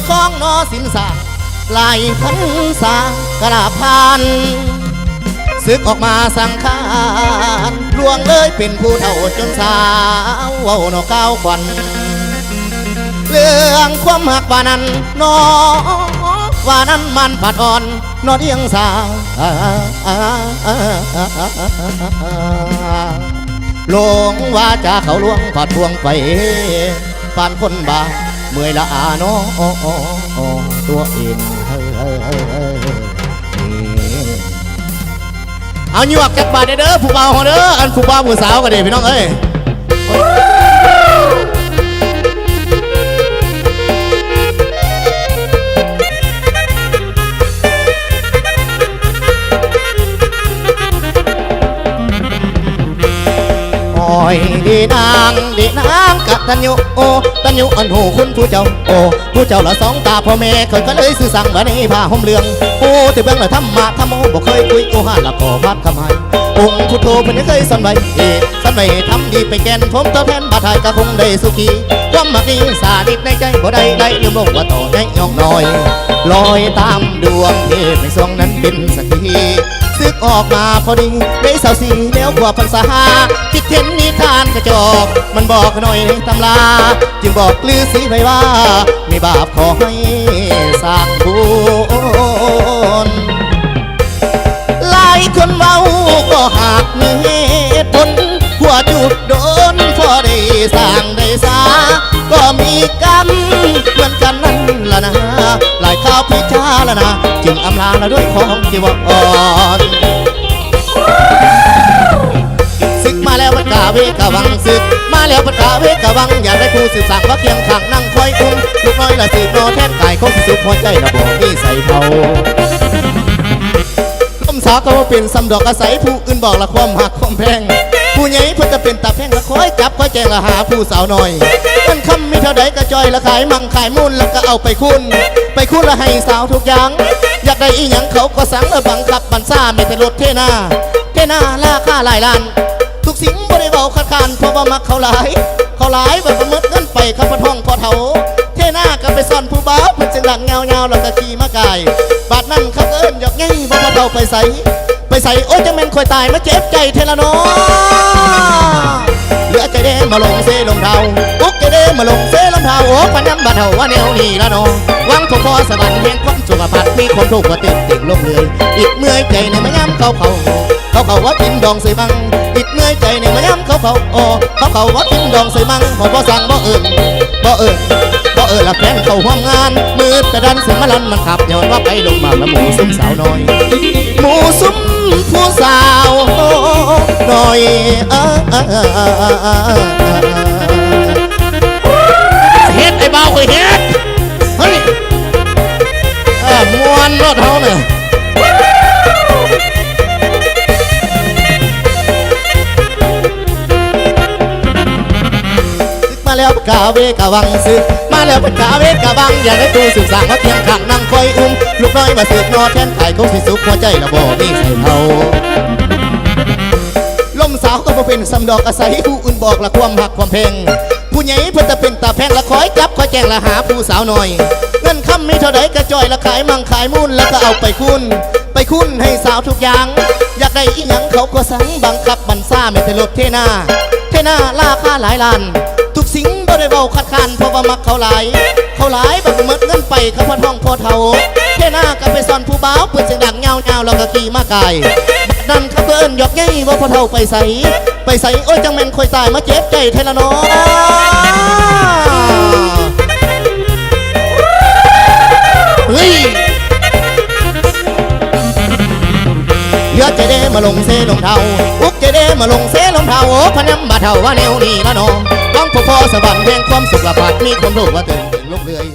ຄອງໜໍສິນສາ ຫຼາຍພັນສາກະລາຜ່ານ ສຶກອອກມາສັງຂານ ລ່ວງເລີຍເປັນຜູ້ເຖົ້າຈົນສາວ ເວົ້າເນາະກ່າວຂວັນ ເລື່ອງຄວາມຮັກວ່ານັ້ນເນາະ ວ່ານັ້ນມັນພັດອ່ອນເນາະດຽງສາ ຫຼົງວາຈາເຂົາລວງພາດພວງໄປ ປານຄົນບ້າເມື່ອຍລະອາເນາະ ຕົວເອງ ເອົາຍວກຈັກບາດແດ່ເດີ ຜູ້ບ່າວເຮົາເດີ ອັນຜູ້ບ່າວຜູ້ສາວກໍດີ ພີ່ນ້ອງເອີຍ. ໂອ້ຍ ເດນາງ ເດນາງກະຕັນຍູ ໂອ້ ຕັນຍູອັນຮູ້ຄຸນຜູ້ເຈົ້າ ໂອ້ ຜູ້ເຈົ້າລະສອງຕາພໍ່ແມ່ ຂ້ອຍກໍເລີຍຊື່ສັງວ່າໃນຜ້າຫົ່ມເຫຼືອງ ໂອ້ ແຕ່ເບິ່ງລະທຳມະທຳໂມ ບໍ່ເຄີຍຄຸຍໂອຫາລະກໍບາດຄຳໃຫ້ ອົງພຸດໂທເພິ່ນຍັງເຄີຍສອນໄວ້ ເອ ສອນໄວ້ໃຫ້ທຳດີໄປແກ່ນ ຜົມຕອບແທນບາດຮ້າຍກະຄົງໄດ້ສຸຂີ ຄວາມມັກດີສາລິດໃນໃຈ ບໍ່ໄດ້ໄດ້ລືມລົງວ່າຕໍ່ໃຫຍ່ຍ່ອງນ້ອຍ ລອຍຕາມດວງເທບໃນຊ່ວງນັ້ນເປັນສັກທີ ສຶກອອກມາພໍດີໄດ້ຊາວສີ່ແລ້ວກວ່າພັນສາ ຄິດເຫັນນິທານກະຈອກ ມັນບອກໜ້ອຍໃນຕຳລາ ຈຶ່ງບອກລືສີໄວ້ວ່າ ມີບາບຂໍໃຫ້ສ້າງບຸນ ຫຼາຍຄົນເວົ້າກໍຫາກມີເຫດຜົນ ກວ່າຈຸດໂດນພໍໄດ້ສ້າງໄດ້ສາ ກໍມີກຳເໝືອນກັນນັ້ນລະນາ ຫຼາຍຄາວພິຈາລະນາ ຈຶ່ງອຳລາລະດ້ວຍຂອງທີ່ວ່າອ່ອນ. ສຶກມາແລ້ວບັດກະເວກະວັງ ສຶກມາແລ້ວບັດກະເວກະວັງ ຢາກໄດ້ຜູ້ສືບສ້າງວ່າຄຽງຂ້າງນັ່ງຄອຍອຸ້ມ ລູກນ້ອຍລະສືບຕໍ່ແທນກາຍ ຄົງຊິສຸກຫົວໃຈລະບໍ່ມີໃສເທົ່າ ລົມສາວກໍບໍ່ເປັນສ່ຳດອກ ອາໄສຜູ້ອື່ນບອກລະຄວາມຮັກຄວາມແພງ ຜູ້ໃຫຍ່ເພິ່ນຈະເປັນຕາແພງລະຄອຍຈັບຄອຍແຈງລະຫາຜູ້ສາວນ້ອຍ ເງິນຄຳມີເທົ່າໃດກະຈ່ອຍລະຂາຍໝັ້ງຂາຍມູນລະກະເອົາໄປຄູນ ໄປຄູນລະໃຫ້ສາວທຸກຢ່າງ ຢາກໄດ້ອີ່ຫຍັງເຂົາກໍສັ່ງລະບັງຄັບບັນຊາ ມີແຕ່ລົດເທນາ ເທນາລາຄາຫຼາຍລ້ານ ທຸກສິ່ງບໍ່ໄດ້ເວົ້າຄັດຄ້ານ ເພາະວ່າມັກເຂົາຫຼາຍ ເຂົາຫຼາຍວ່າບໍ່ໝົດເງິນໄປ ເຂົາພັດຮ້ອງພໍ່ເຖົ້າ ເທນາກໍໄປສອນຜູ້ບ່າວ ເພິ່ນຈຶ່ງດັງຍາວໆ ແລ້ວກໍຂີ່ມາກາຍ ບາດນັ້ນເຂົາກໍເອີ້ນຢອກໃຫຍ່ວ່າພໍ່ເຖົ້າໄປໃສ ໄປໃສ ໂອ້ຍ ຈັ່ງແມ່ນຂ້ອຍຕາຍມາເຈັບໃຈແທ້ລະເນາະ ເຫຼືອໃຈເດ້ມາລົງເຊລົງເທົ້າ ອຸກໃຈເດ້ມາລົງເຊລົງເທົ້າ ໂອ້ ພະຍາມບາດເທົ້າວ່າແນວນີ້ລະເນາະ ຫວັງພໍພໍສະຫວັນແຫ່ງຄວາມສຸຂະພາບ ມີຄວາມທຸກວ່າຕື່ມຕິ່ງລົງເລື້ອຍ ອິດເມື່ອຍໃຈໃນມາຍາມເຂົາເຂົ້າ ເຂົາເຂົ້າວ່າກິນດອງໃສ່ມັງ ອິດເມື່ອຍໃຈໃນມາຍາມເຂົາເຂົ້າ ອໍ ເຂົາເຂົ້າວ່າກິນດອງໃສ່ມັງ ພໍບໍ່ສັ່ງບໍ່ເອີ້ນ ບໍ່ເອີ້ນ ບໍ່ເອີ້ນລະແຟນເຂົ້າຮ່ວມງານ ມືດກະດັນຊິມາລັນມັນຂັບ ຍ້ອນວ່າໄປລົງມາລະໝູ່ຊຸມສາວນ້ອຍ ໝູ່ຊຸມຜູ້ສາວນ້ອຍ ເອີ ເຮັດໄອ້ບ່າວຂ້ອຍເຮັດ ເຮີ້ຍ ເອີ ມ່ວນໂລດເຮົານີ້ ມາແລ້ວກະເວກະວັງ ສຶກມາແລ້ວເພິ່ນກະເວກະວັງ ຢາກໄດ້ຕູ້ສືບສ້າງມາຄຽງຂ້າງນັ່ງຄອຍອຸ້ມ ລູກນ້ອຍມາສືບໜໍ່ແທນ ຂາຍຄົງຊິສຸກຫົວໃຈລະບໍ່ມີໃສເທົ່າ ລົມສາວກໍບໍ່ເປັນສ່ຳດອກ ອາໄສຜູ້ອື່ນບອກລະຄວາມຮັກຄວາມແພງ ຜູ້ໃຫຍ່ເພິ່ນຈະເປັນຕາແພງລະຄອຍຈັບຄອຍແຈງລະຫາຜູ້ສາວນ້ອຍ ເງິນຄຳມີເທົ່າໃດກະຈ່ອຍລະຂາຍໝັ້ງຂາຍມູນ ລະກະເອົາໄປຄູນ ໄປຄູນໃຫ້ສາວທຸກຢ່າງ ຢາກໄດ້ອີ່ຫຍັງເຂົາກໍສັ່ງ ບັງຄັບບັນຊາ ແມ່ນແຕ່ລົດເທນາ ເທນາລາຄາຫຼາຍລ້ານ ທຸກສິ່ງບໍ່ໄດ້ເວົ້າຄັດຄ້ານ ເພາະວ່າມັກເຂົາຫຼາຍ ເຂົາຫຼາຍບັດໝົດເງິນໄປ ເຂົາພັດຮ້ອງພໍ່ເຖົ້າ ເທນາກໍໄປສອນຜູ້ບ່າວ ເປີດສຽງດັງຍາວໆ ແລ້ວກໍຂີ່ມາກາຍ ບາດນັ້ນເຂົາກໍເອີ້ນຢອກໃຫຍ່ວ່າພໍ່ເຖົ້າໄປໃສ ໄປໃສ ໂອ້ຍ ຈັ່ງແມ່ນຂ້ອຍຕາຍມາເຈັບໃຈແທ້ລະເນາະ ເຮີ້ຍ ເຫຼືອໃຈເດ້ມາລົງເຊລົງເທົ້າ ອຸກໃຈເດ້ມາລົງເຊລົງເທົ້າ ໂອ້ ພະຍາມບາດເທົ້າວ່າແນວນີ້ລະເນາະ ຫວັງພໍພໍສະຫວັນແຫ່ງຄວາມສຸຂະພາບ ມີຄວາມໂລກວ່າຕື່ມຕື່ມລົງເລື້ອຍ